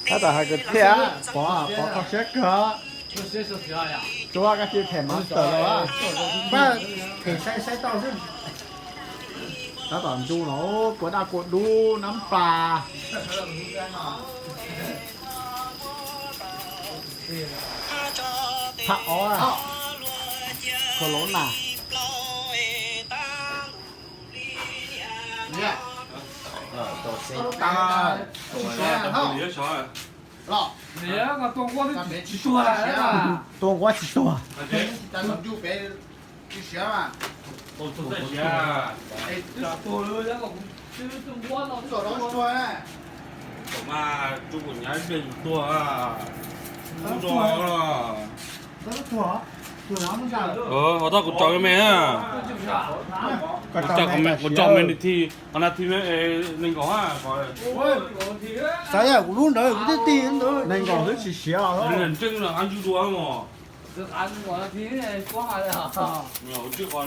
Tab tom hais kwv txhiaj, Pov, Pov kho siab kawg. Tsuab koj cia them mov tawm los, pab them saib saib tau xwb. Tab tom ntu no, kua daj kua dub nab plas. Thaj ob, Corona. Tua nquab tsis tuag. Ho tau kuv tso me, kuv tso me thi, ho na thi nees nkaum. Xav yog kuv lub ntawd kuv twb tig ntawd nees nkaum twb tsis siav. Ntseeg qab ntswj dua mos. Txuj lom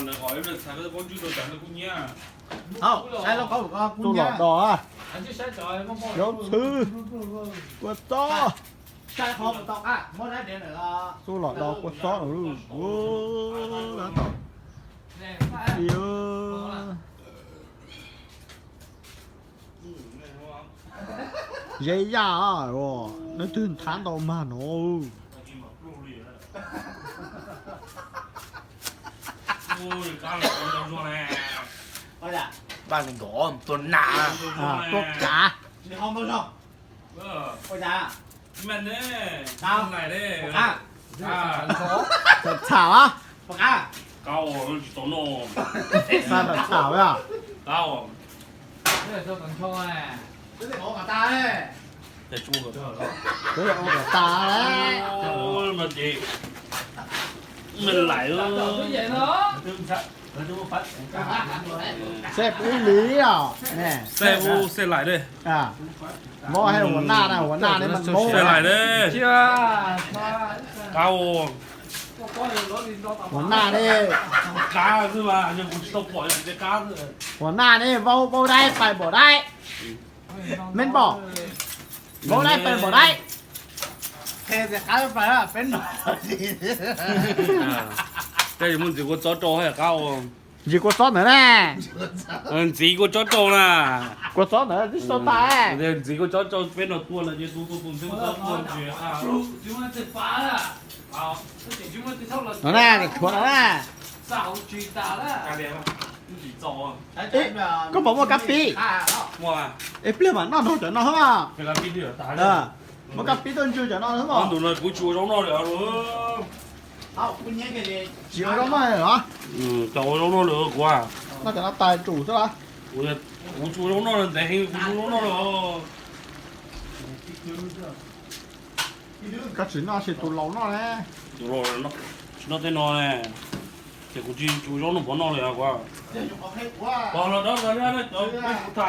do, zaub txhwb, kua txob. Txuj lom do kua txob no. Tab tom, Zeb Yaj, leej twg nthav ntau mag no. Paj nees nkaum tua nas, tua kav. Txham a, xa txham a. Kuv yog ua kom tas lawm. Seb puas ib lis os. Seb puas, seb laim. Mob hais huas naj na, huas naj ne mas mob. Huas naj ne, huas naj ne vau vau daib pais npaum daib. Meb npaum, vau daib pais npaum daib. Tej mus ntxiv kua txob rau hais qab ua. Ntxiv kua txob ntawd na. Ntxiv kua txob rau na. Kua txob ntawd tib sau tas. Ntxiv kua txob rau peb no tua lawm ces tus tus tus ntxiv kua txob tua. No na, tshuav no na. Koj puas muaj kab pib? Es pliag mam noj nrog cov no. Muaj kab pib tuaj ntswg cov no. Kuv tsis ua zaub noj lawm. Tsis ua zaub noj lawm los? Tsis ua zaub noj lawm kuv. Noj cov no tas tsum xwb los? Kuv tsis ua zaub noj lawm, ntev heev kuv tsis ua zaub noj lawm. Koj tsis noj ces tus laus noj ne. Tus laus tsis noj tej no ne. Ces kuv tsis ua zaub noj, pov noj lawm kuv. Pov los dab, peb kuv tham.